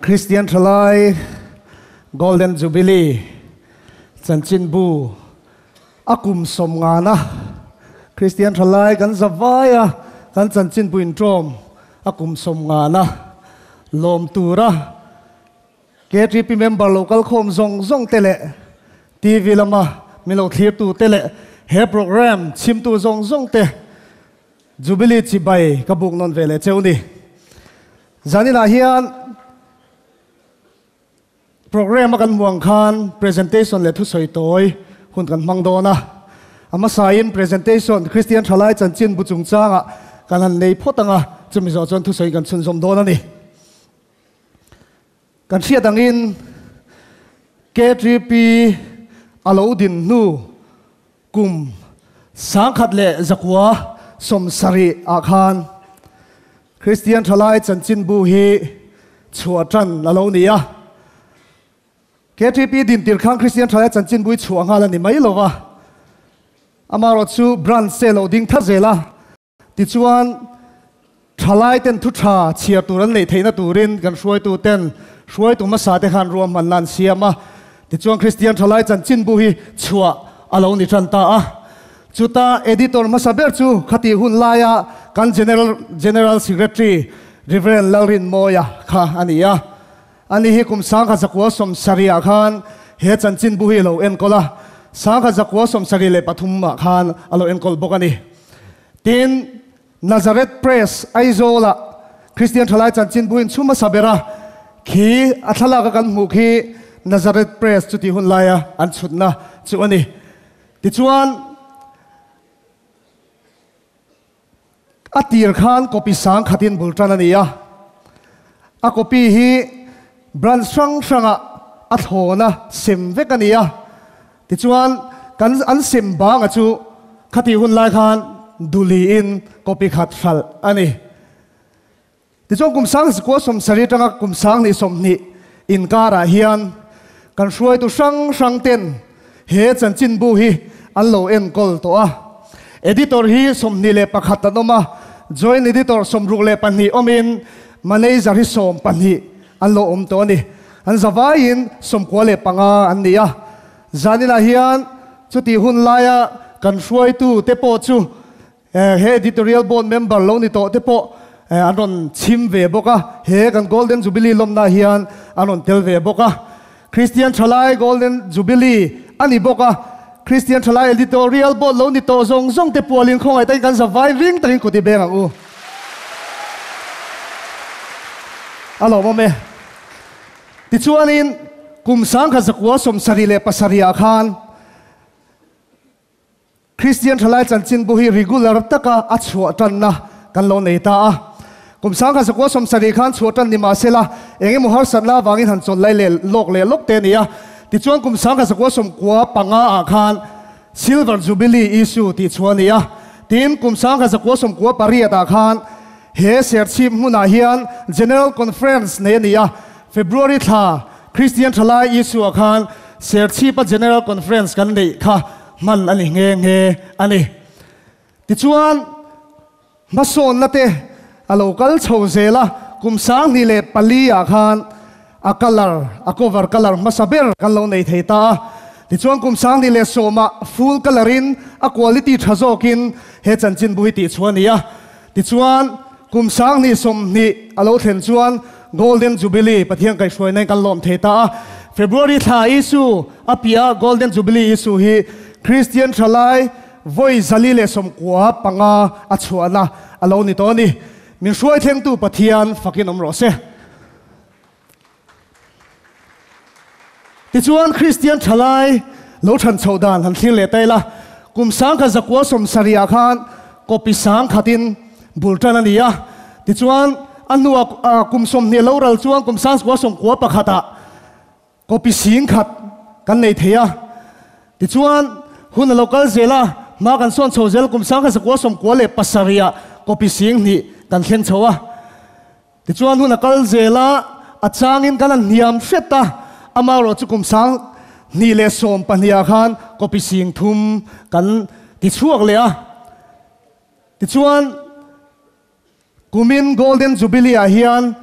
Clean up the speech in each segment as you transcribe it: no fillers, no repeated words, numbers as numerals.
Kristian Thalai Golden Jubilee chanchinbu a kum sawmngana Kristian Thalai kan zavaia kan chanchinbu intawm a kum sawmngana lawm tura KTP member lo kal khawm zawng zawng te leh TV lama min lo thlirtu te leh he program chhimtu zawng zawng te Jubilee chibai ka buk nawn ve leh cheu ni. Zaninah hian program a kan hmuh ang khan presentation leh thusawi tawi hun kan hmang dawn a. A hmasain presentation Kristian Thalai chanchin bu chungchangah kan han nei phawt ang a, chumi zawh chuan thusawi kan chhunzawm dawn a ni. Kan hriat angin KTP a lo din hnu kum 1970 ah khan Kristian Thalai chanchinbu hi chhuah tan a lo ni a. KTP din tir khan Kristian Thalai chanchinbu hi chhuah nghal a ni mai lo va, amaherawhchu branch te lo ding thar zel a. Tichuan, thalaiten thu tha chhiar tur an neih theihna turin kan hruaituten hruaitu hmasa te khan ruahmanna an siam a. Tichuan, Kristian thalai chanchinbu hi chhuah a lo ni tan ta a. Chuta editor hmasa ber chu khatih hun laia kan General General Secretary Reverend Lalrinmawia kha a ni a. Ani hi kum 1970 ah khan he chanchinbu hi a lo enkawl a, 1973 ah khan a lo enkawl bawk a ni. Tin, Nazareth Press, Aizawl-ah Kristian Thalai chanchinbu in chhum hmasa ber a, khi a thlalak a kan hmuh khi Nazareth Press chuti hun laia an chhutna chu a ni. Tichuan, a tir khan copy sang khatin bul tan a ni a, a copy hi branch hrang hrangah a thlawna sem vek a ni a. Tichuan, kan an sem banga chu khatih hun lai khan Duliin copy khat hralh a ni. Tichuan kum 1970 atanga kum 2020 inkarah hian kan hruaitu hrang hrang ten he chanchinbu hi an lo enkawl tawh a. Editor hi 21 an awm a, Joint Editor 62 awmin Manager hi 12 an lo awm tawh a ni. An zavaiin 95 an ni a. Zaninah hian chutih hun laia kan hruaitu te pawh chu he Editorial Board member lo ni tawh te pawh an rawn chhim ve bawk a, he kan Golden Jubilee lawmna hian an rawn tel ve bawk a. Kristian Thalai Golden Jubilee a ni bawk a, Kristian Thalai Editorial Board lo ni tawh zawng zawng te pualin khawngaih takin kan zavai ring takin kut i beng ang u. A lawmawm e. Tichuanin kum 1977 ah khan Kristian Thalai chanchinbu hi regular taka a chhuah tanna kan lo nei ta a. Kum 1970 khan chhuah tan ni mahsela eng emaw harsatna avangin han chawlh lai leh lawk leh lawk te a ni a. Tichuan kum 1995 ah khan Silver Jubilee issue tih chhuah a ni a. Tin, kum 1998 ah khan He Serchhip hmunah hian General Conference nei a ni a, February thla Kristian Thalai Isua khan Serchhipa General Conference kan neih kha hman a ni nghe nghe a ni. Tichuan, hmasawnna te a lo kal chho zel a, kum 2004 ah khan a colour, a cover colour hmasa ber kan lo nei thei ta a. Tichuan kum 2010 ah full colour in a quality tha zawkin he chanchinbu hi tihchhuah a ni a. Tichuan kum 2020 a lo thlen chuan Golden Jubilee Pathian kaihhruaina in kan lawm thei ta a. February thla issue a piah Golden Jubilee issue hi Kristian thalai vawi 495 a chhuahna a lo ni tawh a ni. Min hruai thlengtu Pathian fakin awm rawh se. Tichuan Kristian thalai lo than chhoh dan han thlir leh ta ila, kum 1970 ah khan copy sang khatin bul tan a ni a. Tichuan a hnuah kum 20 lo ral chuan kum 1991 ah copy sing khat kan nei thei a. Tichuan hun a lo kal zel a, hma kan sawn chho zel kum 1997 ah copy sing hnih kan thleng chho a. Tichuan hun a kal zel a, a changin kan han hniam hret a, amaherawh chu kum 2012 ah khan copy sing thum kan ti chhuak leh a. Tichuan kumin Golden Jubilee ah hian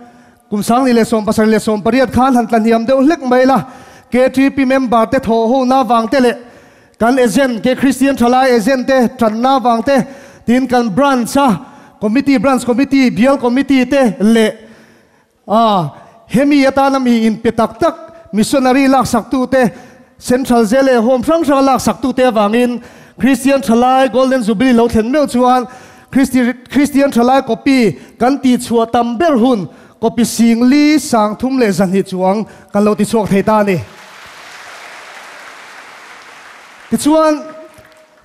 Kum 2018 khan han tlahniam deuh hlek mai la, KTP member te thawh hona vang te leh kan agent ke Kristian Thalai agent te tanna vang te tin kan branch a committee branch committee bial committee te leh a hemi atana mi in pe tak tak missionary lak sak tu te Central Jail leh Home hrang hranga lak sak tu te avangin Kristian Thalai Golden Jubilee lo thlen meuh chuan Kristian Thalai copy kan tih chhuah tam ber hun copy 10,000 302 chuang kan lo ti chhuak thei ta a ni. Tichuan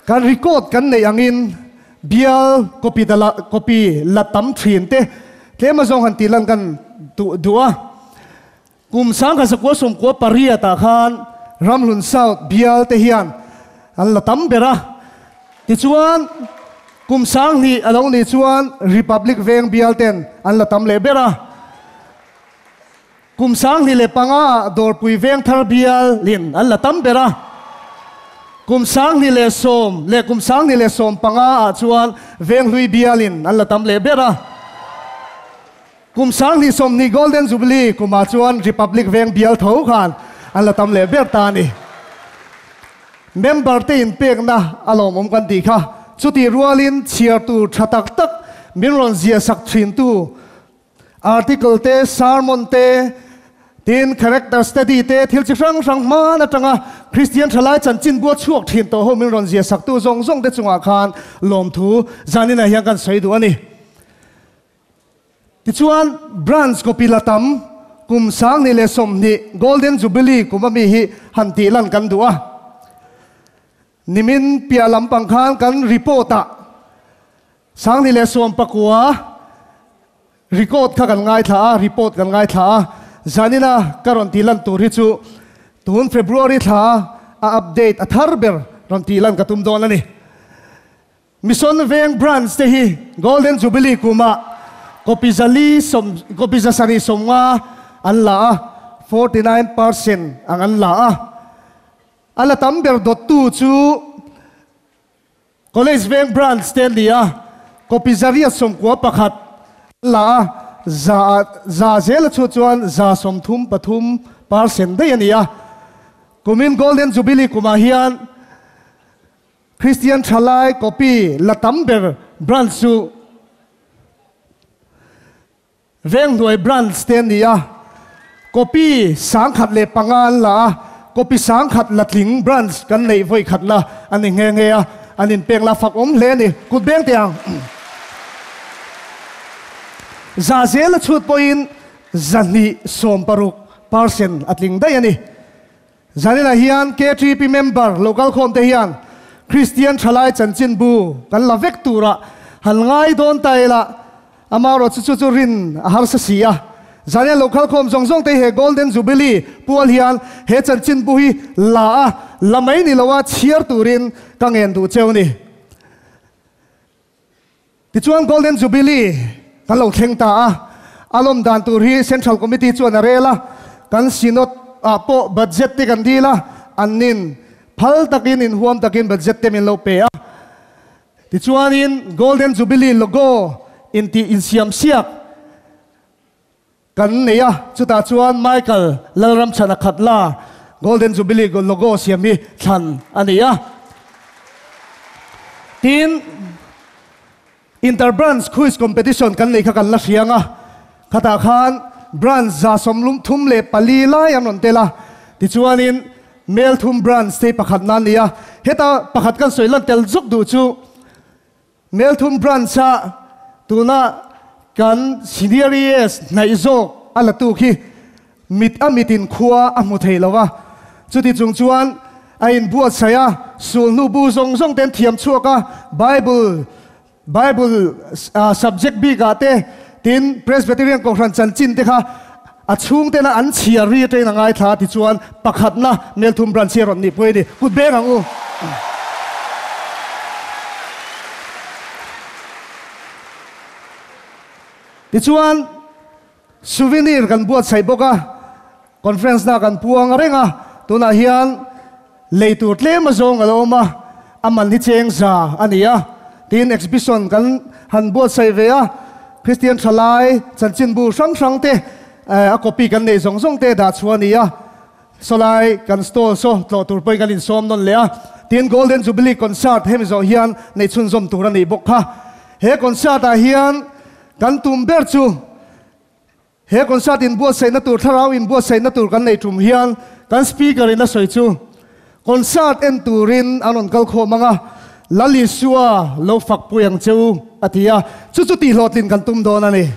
kan record kan neih angin bial copy copy la tam thin te tlem azawng han tih lan kan duh a. Kum 1998 ah khan Ramhlun South bial te hian an la tam ber a, tichuan kum 2000 a lo nih chuan Republic Veng bial ten an la tam leh ber a. Kum 2005 ah Dawrpui Veng Thar bial in an la tam ber a. Kum 2010 leh kum 2015 ah chuan Venghlui bial in an la tam leh ber a. Kum 2020 Golden Jubilee kumah chuan Republic Veng bial tho khan an la tam leh ber ta a ni. Member te inpekna a lawmawm kan tih kha. Chutih rualin chhiar tur tha tak tak min rawn ziah sak thintu article te, sermon te, tin character study te, thil chi hrang hrang hman atanga Kristian thalai chanchin bua chhuak thin tawh ho min rawn ziah saktu zawng zawng te chungah khan lawmthu zaninah hian kan sawi duh a ni. Tichuan, Branch copy la tam kum 2020 Golden Jubilee kum ami hi han tih lan kan duh a. Nimin piah lampang khan kan report ah 2019 record kha kan ngaithla a, report kan ngaithla a. Zanina ka rawn tih lan tur hi chu tun February thla a update a thar ber rawn tih lan ka tum dawn a ni. Mission Veng Branch te hi Golden Jubilee kumah copy zali sawm copy 750 an la a, 49% ang an la a. A la tam ber dawttu chu College Veng Branch te an ni a, copy 891 an la a, za za zel a chhuah chuan 33% daih a ni a. Kumin Golden Jubilee kumah hian Kristian Thalai copy la tam ber branch chu Venghnuai branch te an ni a, copy 1005 an la a, copy 10,000 la tling branch kan neih vawi khatna a ni nghe nghe a, an inpek la fak awm hle a ni. Kut beng teh ang. Za zel a chhut pawhin 260% a tling daih a ni. Zaninah hian KTP member local khawm te hian Kristian Thalai chanchinbu kan la vek turah han ngai dawn ta ila, amaherawh chu chu chu rin a harsa si a. Zanin local khawm zawng zawng te he Golden Jubilee pual hian he chanchinbu hi la a, la mai ni loa chhiar turin ka ngen duh cheu ni. Tichuan Golden Jubilee kan lo thleng ta a, a lawm dan tur hi Central Committee chuan a rel a, kan Synod ah pawh budget te kan dil a, an nin phal takin inhuam takin budget te min lo pe a. Tichuanin Golden Jubilee logo intih insiam siak kan nei a, chutah chuan Michael Lalramchhana Khatla Golden Jubilee logo siam hi thlan a ni a. Tin, Inter-Branch Quiz Competition kan nei kha kan la hriang a, khatah khan branch 34 lai an rawn tel a, tichuanin Melthum Branch te pakhatna a ni a, heta pakhat kan sawi lan tel zuk duh chu, Melthum Branch-a tuna kan Senior ES hnaih zawk a la tu khi mit a mitin khua a hmu thei lo a, chuti chung chuan a inbuatsaih a, sulhnu bu zawng zawng te an thiam chhuak a, Bible Bible subject bikah te tin Presbyterian Kohhran chanchin te kha a chhungtena an chhiar ri atangin a ngaithla a tichuan pakhatna Melthum Branch hi a rawn nih pawh a ni. Kut beng ang u. Tichuan souvenir kan buatsaih bawk a, conference na kan puang reng a, tunah hian lei tur tlem a zawng a lo awm a, a man hi cheng za a ni a, tin exhibition kan han buatsaih ve a, Kristian thalai chanchinbu hrang hrang te. a copy kan neih zawng zawng te dah chhuah a ni a. Sawlai kan stall saw tlawh tur pawhin kan insawm nawn leh a, tin Golden Jubilee Concert hemi zawh hian neih chhunzawm tur a nih bawk kha. He concert ah hian kan tum ber chu he concert inbuatsaihna tur thlarau inbuatsaihna tur kan neih tum hian kan speaker in a sawi chu concert en turin an rawn kal khawm ang a, Lal Isua lo fak pui ang che u a ti a, chu chu tihhlawhtlin kan tum dawn a ni.